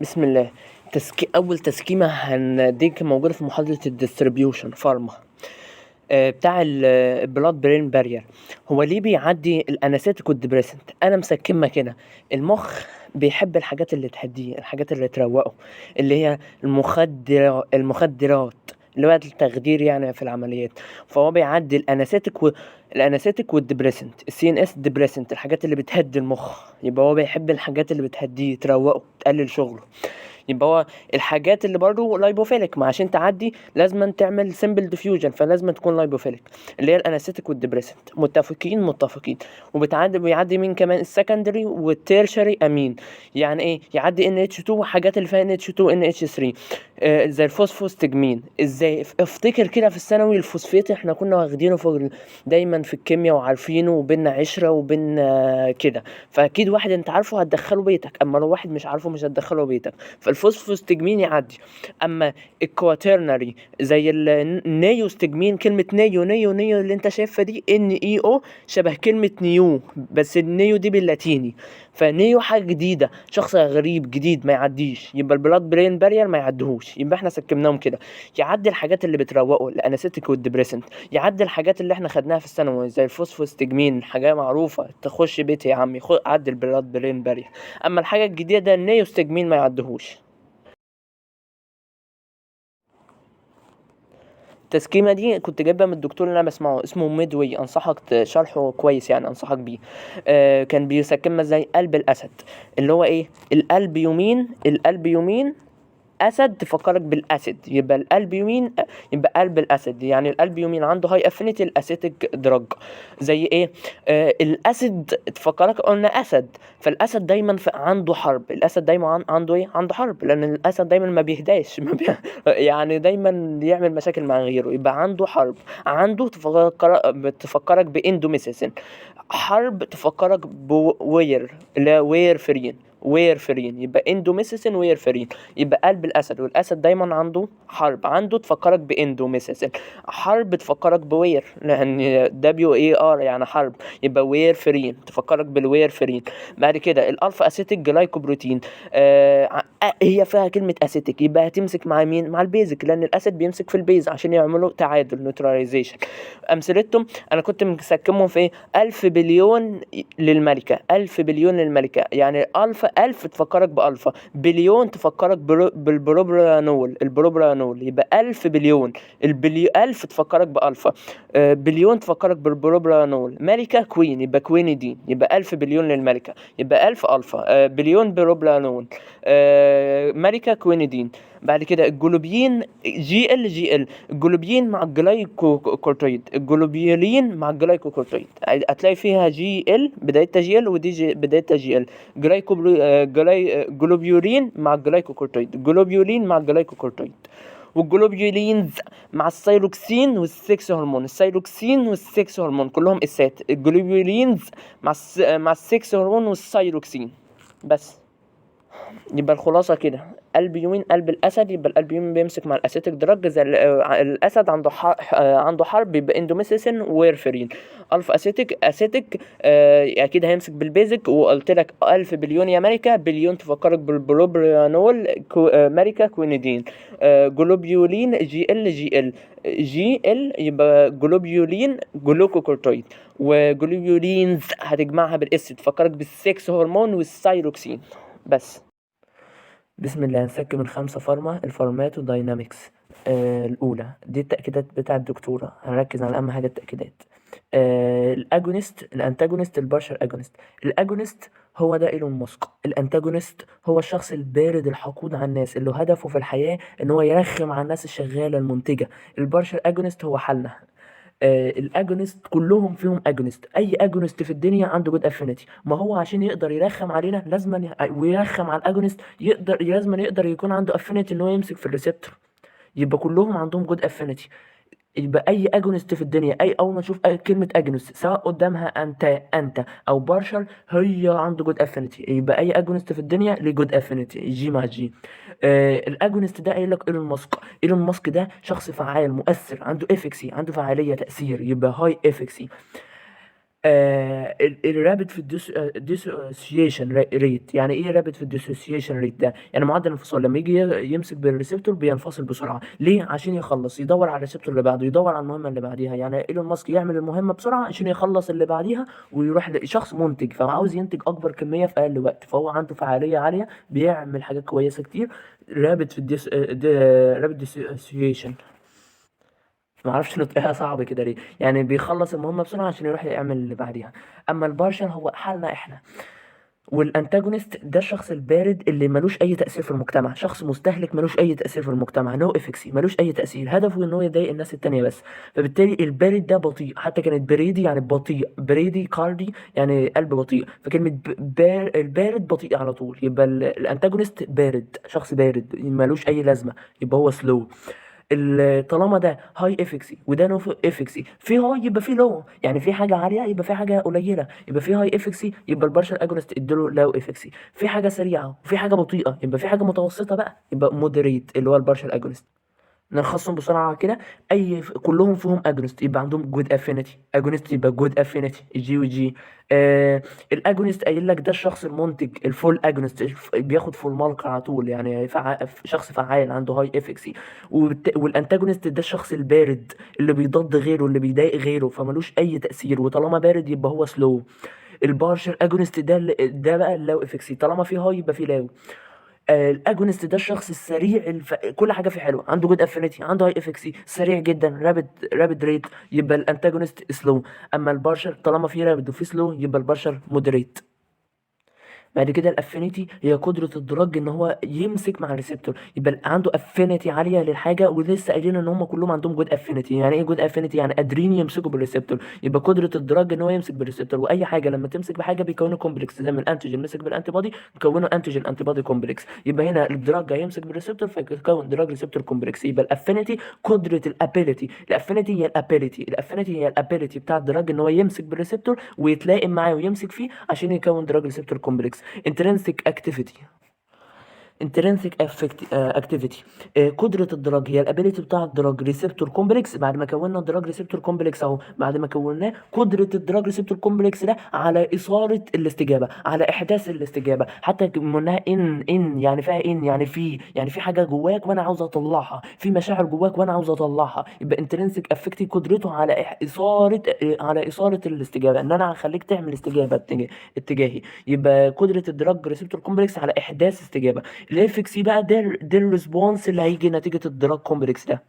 بسم الله. اول تسكيمه هنديك موجودة في محاضرة ال distribution pharma، بتاع ال blood brain barrier. هو ليه بيعدي ال anesthetic وال depressant؟ انا مسكمه كده، المخ بيحب الحاجات اللي تهديه، الحاجات اللي تروقه، اللي هي المخدرات اللي هو التخدير يعني في العمليات. فهو بيعدي ال anesthetic وال depressant، ال CNS depressant، الحاجات اللي بتهدي المخ. يبقى هو بيحب الحاجات اللي بتهديه، تروقه، تقلل شغله. يبقى هو الحاجات اللي برضه lipophilic، ما عشان تعدي لازم تعمل simple diffusion، فلازم تكون lipophilic، اللي هي ال anesthetic وال depressant. متفقين؟ متفقين. وبتعدي، بيعدي مين كمان؟ ال secondary وال tertiary amine. يعني ايه يعدي؟ NH2، حاجات اللي فيها NH2 NH3، زي ال physostigmine. ازاي؟ افتكر كده في الثانوي الفوسفيت احنا كنا واخدينه في دايما في الكيمياء وعارفينه، وبينا عشرة وبينا كده، فاكيد واحد انت عارفه هتدخله بيتك، اما لو واحد مش عارفه مش هتدخله بيتك. فال physostigmine يعدي. اما ال quaternary زي ال neostigmine، كلمة neo neo neo اللي انت شايفها دي N E O، شبه كلمة new، بس ال neo دي باللاتيني، ف neo حاجة جديدة، شخص غريب جديد، ما يعديش. يبقى ال blood brain barrier ما يعديهوش. يبقى احنا سكمناهم كده، يعدي الحاجات اللي بتروقه، ال anesthetic وال depressant، يعدي الحاجات اللي احنا خدناها في الثانوي زي ال physostigmine، حاجة معروفة تخش بيتي يا عمي، عدي ال blood brain barrier. اما الحاجة الجديدة ال neostigmine ما يعديهوش. التسكيمه دي كنت جايبها من الدكتور اللي انا بسمعه، اسمه ميدوي، انصحك شرحه كويس يعني، انصحك بيه. كان بيسكمها زي قلب الاسد، اللي هو ايه؟ القلب يمين، القلب يمين اسد تفكرك بال acid، يبقى القلب يمين يبقى قلب الاسد، يعني القلب يمين عنده high affinity ال acidic drug. زي ايه؟ ال acid تفكرك، قلنا اسد، فالاسد دايما عنده حرب، الاسد دايما عنده ايه؟ عنده حرب، لان الاسد دايما ما بيهداش، ما بي يعني دايما يعمل مشاكل مع غيره، يبقى عنده حرب. عنده تفكرك ب indomethacin، حرب تفكرك ب war اللي هي warfarin، warfarin، يبقى indomethacin warfarin، يبقى قلب الاسد، والاسد دايما عنده حرب، عنده تفكرك ب indomethacin، حرب تفكرك ب war، لان W A R يعني حرب، يبقى warfarin تفكرك بال warfarin. بعد كده ال alpha acidic glycoprotein، هي فيها كلمة acidic، يبقى هتمسك مع مين؟ مع ال basic، لان ال acid بيمسك في ال base عشان يعملوا تعادل neutralization. امثلتهم انا كنت مسكمهم في ايه؟ 1000 بليون للملكه، 1000 بليون للملكه، يعني الفا 1000 تفكرك بالفا، بليون تفكرك بال propranolol، ال propranolol، يبقى 1000 بليون، 1000 تفكرك بالفا، بليون تفكرك بالبروبرانول، ملكه queen يبقى كوينيدين، يبقى 1000 بليون للملكه، يبقى 1000 الفا، بليون بروبرانول، ملكه كوينيدين. بعد كده ال globulin G L G L، ال globulin مع ال glucocorticoid، ال globulin مع ال glucocorticoid، هتلاقي فيها G L بدايتها G L، ودي G بدايتها G L، جلوبيولين مع ال glucocorticoid، globulin مع ال glucocorticoid، وال globulins مع ال thyroxine وال sex hormone، ال thyroxine وال sex hormone كلهم اسات، ال globulins مع ال sex hormone وال thyroxine بس. يبقى الخلاصة كده، قلب يمين قلب الأسد، يبقى القلب يمين بيمسك مع ال acidic drug زي الأسد عنده حرب، يبقى indomethacin warfarin. alpha acidic acidic، أكيد هيمسك بال basic، وقلت لك 1000 بليون يا ملكة، بليون تفكرك بالبروبرانول، ملكة كوينيدين، globulin G L G L G L، يبقى globulin glucocorticoid، و globulins هتجمعها بال S تفكرك بال sex hormone وال thyroxine بس. بسم الله. نسكم الخمسة pharma ال pharmacodynamics. الأولى دي التأكيدات بتاع الدكتورة، هنركز على أهم حاجة التأكيدات. الأجونست، الأنتاجونست، البارشر أجونست. الأجونست هو ده إيلون ماسك، ال antagonist هو الشخص البارد الحقود على الناس اللي هدفه في الحياة إن هو يرخم على الناس الشغالة المنتجة. ال partial agonist هو حالنا. ال agonist كلهم فيهم agonist، اي agonist في الدنيا عنده good affinity، ما هو عشان يقدر يرخم علينا لازم ويرخم على ال agonist يقدر لازم يقدر يكون عنده affinity ان هو يمسك في ال receptor، يبقى كلهم عندهم good affinity. يبقى اي agonist في الدنيا، اي اول ما تشوف أي كلمة agonist سواء قدامها anta anta او partial هي عنده good affinity، يبقى اي agonist في الدنيا ليه good affinity، G مع G. ال agonist ده قايل لك ايلون ماسك، ايلون ماسك ده شخص فعال مؤثر، عنده efficacy، عنده فعالية تاثير، يبقى high efficacy. ال rapid في ال dissociation rate. يعني ايه rapid في ال dissociation rate ده؟ يعني معدل الانفصال، لما يجي يمسك بال receptor بينفصل بسرعه. ليه؟ عشان يخلص يدور على ال receptor اللي بعده، يدور على المهمة اللي بعديها. يعني ايلون ماسك يعمل المهمة بسرعة عشان يخلص اللي بعديها ويروح. شخص منتج، فعاوز ينتج اكبر كمية في اقل وقت، فهو عنده فعالية عاليه، بيعمل حاجات كويسة كتير. rapid في ال dis rapid dissociation، ما اعرفش نطقها صعب كده ليه. يعني بيخلص المهمة بسرعة عشان يروح يعمل اللي بعديها. اما ال partial هو حالنا احنا. وال antagonist ده الشخص البارد اللي ملوش اي تاثير في المجتمع، شخص مستهلك ملوش اي تاثير في المجتمع، no efficacy، ملوش اي تاثير، هدفه ان هو يضايق الناس التانية بس. فبالتالي البارد ده بطيء، حتى كانت brady يعني بطيء، brady cardi يعني قلب بطيء، فكلمه البارد بطيء على طول. يبقى ال antagonist بارد، شخص بارد ملوش اي لازمه، يبقى هو slow. طالما ده high efficacy وده no efficacy، في high يبقى في low، يعني في حاجة عالية يبقى في حاجة قليله، يبقى في high efficacy يبقى ال partial agonist اديله low efficacy. في حاجة سريعة وفي حاجة بطيئه يبقى في حاجة متوسطه بقى، يبقى moderate اللي هو ال partial agonist. نلخصهم بسرعة كده، اي كلهم فيهم agonist يبقى عندهم good affinity، agonist يبقى good affinity، G و G. ال agonist قايل لك ده الشخص المنتج، ال full agonist بياخد full mark على طول، يعني شخص فعال عنده high efficacy. وال antagonist ده الشخص البارد اللي بيضاد غيره، اللي بيضايق غيره، فملوش اي تاثير، وطالما بارد يبقى هو slow. ال partial agonist ده بقى ال low efficacy، طالما في high يبقى في low. ال agonist ده الشخص السريع، كل حاجة فيه حلوة، عنده good affinity، عنده high efficacy، سريع جدا، rapid rate، يبقى ال antagonist slow. اما ال partial طالما في rapid وفي slow يبقى ال partial moderate. بعد كده ال affinity هي قدره ال drug ان هو يمسك مع ال receptor، يبقى عنده affinity عالية للحاجه. ولسه قايلين ان هم كلهم عندهم good affinity. يعني ايه good affinity؟ يعني قادرين يمسكوا بال receptor، يبقى قدره ال drug ان هو يمسك بال receptor. واي حاجة لما تمسك بحاجة بيكونوا complex، زي ما ال antigen مسك بال antibody بيكونوا antigen antibody complex. يبقى هنا ال drug هيمسك بال receptor فيكون drug receptor complex. يبقى ال affinity قدره ال ability، ال affinity هي ال ability، ال affinity هي ال ability بتاع ال drug ان هو يمسك بال receptor ويتلائم معاه ويمسك فيه عشان يكون drug receptor complex. intrinsic activity، intrinsic activity قدره ال drug هي ال ability بتاع ال drug receptor complex. بعد ما كونا ال drug receptor complex اهو، بعد ما كوناه قدره ال drug receptor complex ده على اثاره الاستجابة، على احداث الاستجابة. حتى قلناها in يعني فيها in، يعني في، يعني في حاجة جواك وانا عاوز اطلعها، في مشاعر جواك وانا عاوز اطلعها. يبقى intrinsic activity قدرته على اثاره، على اثاره الاستجابة، ان انا هخليك تعمل استجابة اتجاهي. يبقى قدره ال drug receptor complex على احداث استجابة. ال efficacy بقى ده ال response اللي هيجي نتيجة ال drug complex ده،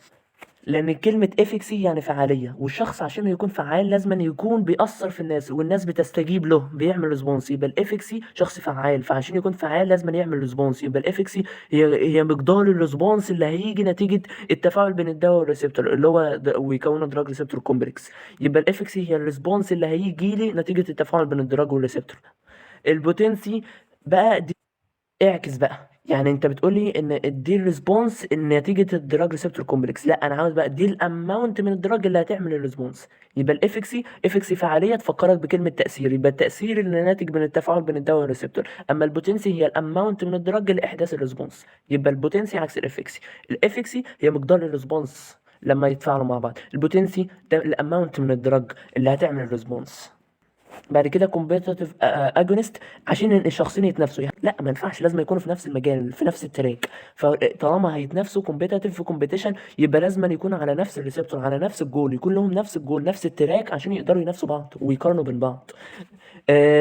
لان كلمة efficacy يعني فعالية، والشخص عشان يكون فعال لازم يكون بيأثر في الناس والناس بتستجيب له، بيعمل response. يبقى ال efficacy شخص فعال، فعشان يكون فعال لازم يعمل response. يبقى ال efficacy هي مقدار ال response اللي هيجي نتيجة التفاعل بين الدواء وال receptor اللي هو ويكونوا drug receptor complex. يبقى ال efficacy هي ال response اللي هيجي لي نتيجة التفاعل بين ال drug وال receptor. ال potency بقى دي اعكس بقى، يعني انت بتقولي ان دي ال response نتيجة ال drug receptor complex، لا انا عاوز بقى دي ال amount من ال drug اللي هتعمل ال response. يبقى ال efficacy، efficacy فعالية تفكرك بكلمه تاثير، يبقى التاثير اللي ناتج من التفاعل بين الدواء وال receptor. اما ال potency هي ال amount من ال drug لاحداث ال response. يبقى ال potency عكس ال efficacy، ال efficacy هي مقدار ال response لما يتفاعلوا مع بعض، ال potency ده ال amount من ال drug اللي هتعمل ال response. بعد كده competitive agonist عشان الشخصين يتنافسوا، يعني لا ما ينفعش، لازم يكونوا في نفس المجال في نفس ال track. فطالما هيتنافسوا competitive في competition يبقى لازم يكون على نفس ال receptor، على نفس الجول، يكون لهم نفس الجول نفس ال track عشان يقدروا ينافسوا بعض ويقارنوا بين بعض.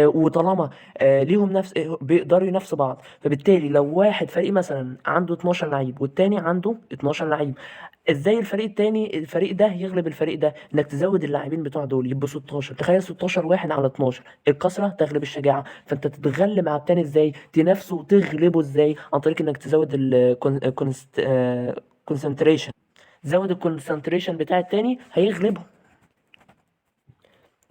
وطالما ليهم نفس بيقدروا ينافسوا بعض، فبالتالي لو واحد فريق مثلا عنده 12 لعيب والتاني عنده 12 لعيب، ازاي الفريق التاني الفريق ده يغلب الفريق ده؟ انك تزود اللاعبين بتوع دول يبقوا 16. تخيل 16 واحد على 12، الكثرة تغلب الشجاعة. فانت تتغلب على التاني ازاي؟ تنافسه وتغلبه ازاي؟ عن طريق انك تزود ال concentration، زود ال concentration بتاع التاني هيغلبه.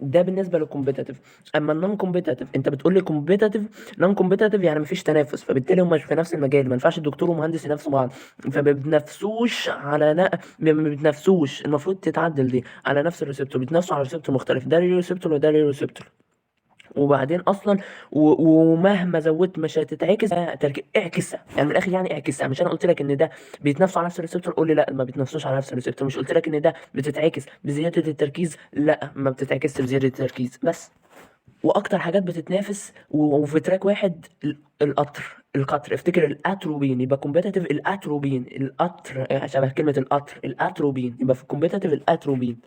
ده بالنسبة لل competitive. اما ال non competitive، انت بتقول لي competitive، non competitive يعني مفيش تنافس، فبالتالي هم مش في نفس المجال، ما ينفعش الدكتور ومهندس ينافسوا بعض، فما بيتنافسوش على ما بيتنافسوش، المفروض تتعدل دي على نفس ال receptor، بيتنافسوا على receptor مختلف، ده ليه receptor وده ليه receptor. وبعدين اصلا ومهما زودت مش هتتعكس. اعكسها يعني من الاخر، يعني اعكسها. مش انا قلت لك ان ده بيتنافسوا على نفس ال receptor؟ قول لي لا ما بيتنافسوش على نفس ال receptor. مش قلت لك ان ده بتتعكس بزيادة التركيز؟ لا ما بتتعكسش بزيادة التركيز بس. واكتر حاجات بتتنافس وفي track واحد القطر افتكر الاتروبين يبقى competitive. الاتروبين القطر، شبه كلمة القطر، الاتروبين يبقى في competitive الاتروبين.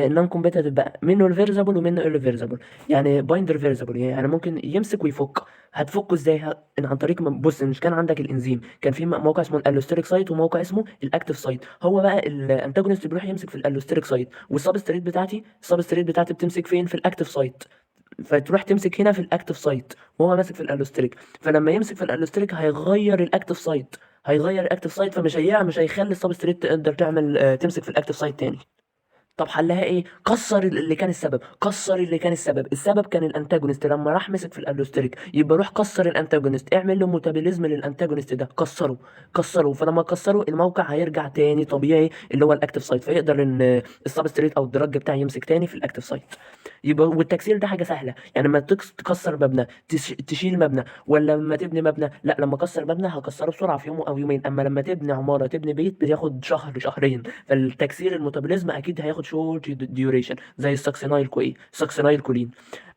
non competitive بقى منه reversible ومنه irreversible. يعني bind reversible يعني ممكن يمسك ويفك. هتفكه ازاي؟ عن طريق بص، مش كان عندك الانزيم كان في موقع اسمه ال allosteric site وموقع اسمه ال active site. هو بقى ال antagonist بيروح يمسك في ال allosteric site، وال substrate بتاعتي، ال substrate بتاعتي بتمسك فين؟ في ال active site. فتروح تمسك هنا في ال active site وهو ماسك في ال allosteric. فلما يمسك في ال allosteric هيغير ال active site، هيغير ال active site، فمش مش هيخلي ال substrate تقدر تعمل تمسك في ال active site تاني. طب حلها ايه؟ كسر اللي كان السبب، كسر اللي كان السبب. السبب كان ال antagonist لما راح مسك في ال allosteric، يبقى روح كسر ال antagonist، اعمل له metabolism لل antagonist ده، كسره كسره. فلما كسره الموقع هيرجع تاني طبيعي اللي هو ال active site، فيقدر ان ال substrate او ال drug بتاعي يمسك تاني في ال active site. يبقى والتكسير ده حاجة سهلة، يعني لما تكسر مبنى، تشيل مبنى، ولا لما تبني مبنى؟ لا، لما اكسر مبنى هكسره بسرعة في يوم او يومين، اما لما تبني عمارة تبني بيت بياخد شهر شهرين. فالتكسير ال metabolism اكيد هياخد short duration زي ال succinyl CoA، succinylcholine.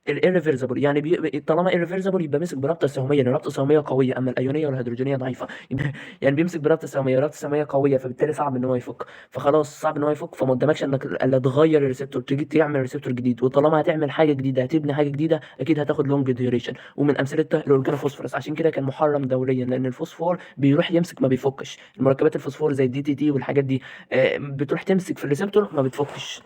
ال irreversible يعني طالما irreversible يبقى ماسك برابطه سهميه، لان الرابطة السهميه قوية، اما الايونيه والهيدروجينيه ضعيفة. يعني بيمسك برابطه سهميه، الرابطة السهميه قوية، فبالتالي صعب ان هو يفك. فخلاص صعب ان هو يفك، فما قدامكش انك الا تغير ال receptor، تيجي تعمل receptor جديد. وطالما هتعمل حاجة جديدة، هتبني حاجة جديدة، اكيد هتاخد long duration. ومن امثلتها ال organophosphorus، عشان كده كان محرم دوليا، لان الفوسفور بيروح يمسك ما بيفكش. المركبات الفوسفور زي ال DDT والحاجات دي، بتروح تمسك في ال receptor ما بتفكش.